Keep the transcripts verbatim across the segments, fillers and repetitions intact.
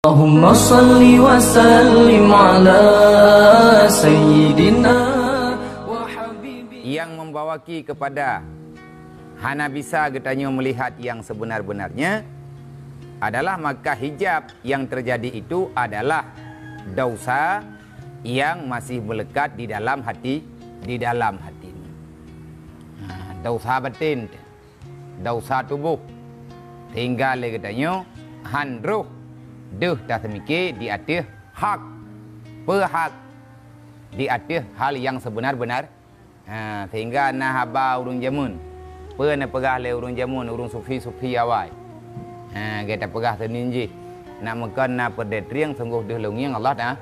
Allahumma salli wa sallim ala sayyidina wa habibi. Yang membawaki kepada hana bisa geutanyoe melihat yang sebenar-benarnya adalah maka hijab yang terjadi itu adalah dosa yang masih melekat di dalam hati, di dalam hati. Nah, dosa batin. Dosa tuboh, sehingga lé geutanyoe han roh deuh taseumike di ateueh hak, peuhak di ateueh hal nyang seubeuna-beuna. Ha, sehingga na haba ureuëng jameun, peue na peugah lé ureuëng jameun, ureuëng sufi-sufi awai. Ha, gata peugah seunin jih. Nak meukon na peureudee trieng sunggoh deuh lôn ngieng Allah Taala.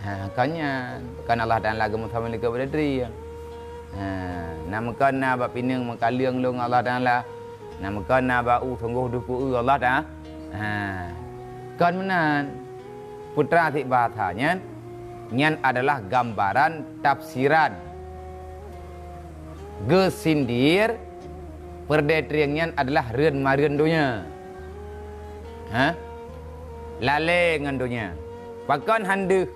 Ha, kon nyan, kon Allah Taala geumeusamé lé keu peureudee trieng. Ha, nak meukon na bak pineung meukaleueng lôn Allah Taala. Nak meukon na bak u sunggoh deuh ku-eu Allah Taala. Ha, kon meunan. Putra sit bahasa nyan, nyan adalah gambaran tafsiran geusindir peureudee trieng nyan adalah reuen mareueng donya. Ha? Lalée ngon donya. Pakon han deuh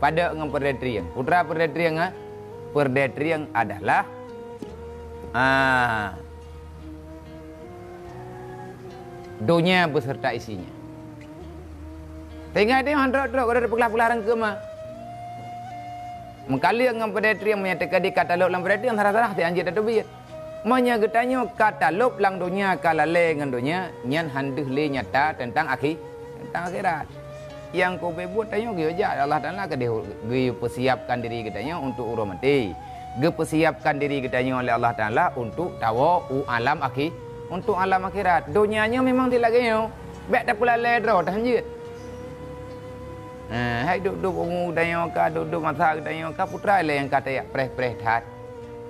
padub ngon peureudee trieng? Putra peureudee trieng, ha? Peureudee trieng adalah, ah, donya beserta isinya. Sehingga dia han trok-trok, ka peuglah-peuglah rangkeuma. Meukaleueng ngon peureudee trieng, meunyo teuka di ka talop lam peureudee trieng, salah-salah sit han jeuet tateubiet. Meunyo geutanyoe ka talop lam donya, ka lalée ngon donya, nyan han deuh lé nyata teuntang akhi-, teuntang akhirat. Nyang keu ubé buet tanyoe geuyue jak, Allah Taala keudeh geuyue peusiapkan diri geutanyoe untuk uroe maté. Geupeusiapkan diri geutanyoe lé Allah Taala untuk tawoe u alam akhi-, untuk alam akhirat. Donya nyoe memang di lagée nyoe, bék tapeulalée droe, tahan jeuet. Eh, hai dub-dub umu geutanyoe ka, dub-dub masa geutanyoe ka, putra lé nyang ka tajak preh-preh that.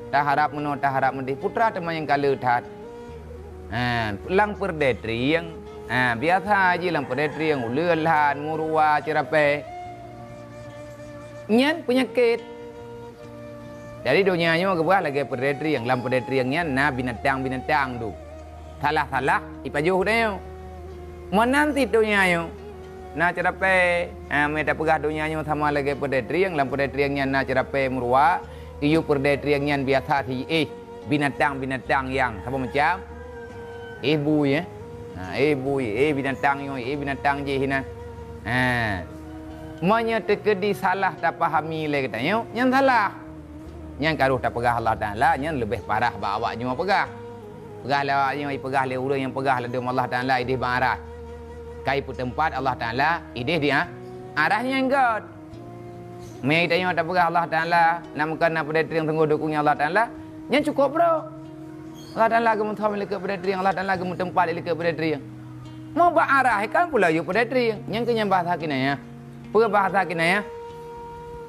Taharab meunoe, taharab meudeh, putra teuma nyang ka le that. Ha, lam peureudee trieng, ha, biasa jih lam peureudee trieng, uleue lhan, meuruwa, ceurapée. Nyan peunyakét. Jadi donya nyoe geupeugah lagée peureudee trieng, lam peureudee trieng nyan na binatang-binatang dub. Salah-salah ipajoh geutanyoe. Meunan sit donya nyoe, na ceurapée, ha, meu tapeugah donya nyoe sama lagée peureudee trieng, lam peureudee trieng nyan na ceurapée meuruwa, iyue peureudee trieng nyan biasa sit jiéh binatang-binatang nyang saboh macam. Éh bui, eh. Ha, éh bui, éh binatang nyoe, éh binatang jih na. Ha. Meunyoe teukeudi salah tapahami lé geutanyoe, nyan salah. Nyang ka roh tapeugah Allah Taala, nyan leubeh parah bak awak nyoe peugah. Peugah lé awak nyoe, ipeugah lé ureuëng nyang peugah ladum Allah Taala ideh bak arah. Ka ipeuteumpat Allah Taala ideh di a-, arah nyang gét. Meunyoe geutanyoe tapeugah Allah Taala, nak meukon na peureudee trieng sunggoh deuh ku ngieng Allah Taala, nyan cukôp brok. Allah Taala geumeusamé lé keu peureudee trieng, Allah Taala geumeuteumpat lé keu peureudee trieng. Meu bak arah kan pula yue peureudee trieng. Nyan keuh nyan bahasa kinayah. Peue bahasa kinayah?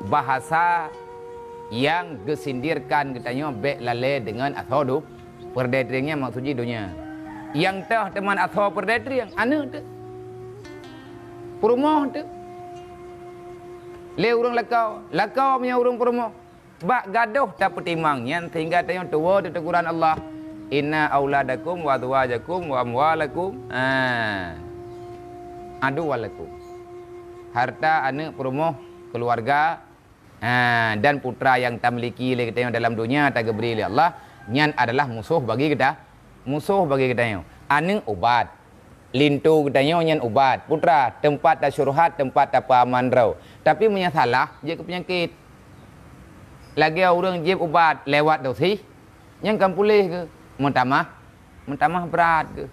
Bahasa nyang geusindirkan geutanyoe bék lalée deungon asoe dub-, peureudee trieng nyan maksud jih donya. Nyang toh teuma asoe peureudee trieng, aneuëk teuh. Peurumoh teuh. Lé ureuëng lakoe, lakoe meunyoe ureuëng peurumoh. Bak gadôh tapeutimang nyan sehingga tanyoe tuwoe teuteguran Allah, "Inna auladakum wa azwajakum wa amwalakum, ah, aduwwalakum." Harta, aneuëk, peurumoh, keuluwarga, ah, dan putra nyang tamiliki lé geutanyoe dalam donya tageubri lé Allah, nyan adalah musoh bagi geuta-, musoh bagi geutanyoe. Aneuëk ubat. Linto geutanyoe nyan ubat, putra, teumpat tasyuruhat, teumpat tapeuaman droe. Tapi meunyoe salah, jeuet keu peunyakét. Lagée ureuëng jieb ubat lewat dosis, nyan kan puléh geuh, meutamah, meutamah brat geuh.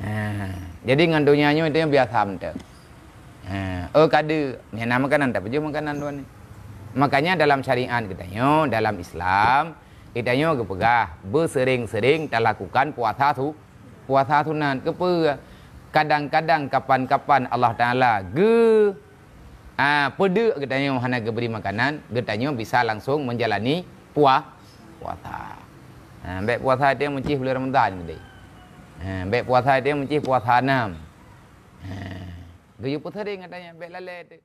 Ha, jadi ngon donya nyoe itu nyang biasa mantong. Ha, oh, ka deuek, nyan na makanan, tapajoh makanan dua ni. Makanya dalam syariat geutanyoe, dalam Islam, geutanyoe geupeugah, beuseuring-seuring talakukan puasa su-, puasa sunat. Keupeue? Kadang-kadang, kapan-kapan Allah Taala geu-, a, peudeuk geutanyoe hana geubri makanan, geutanyoe bisa langsung menjalani pua-, puasa. Ha, bék puasa teuh meucih buleuen Ramadhan keudeh. Ha, bék puasa teuh meucih puasa nam. Ha, geuyue peuseuring geutanyoe, bék lalée teuh.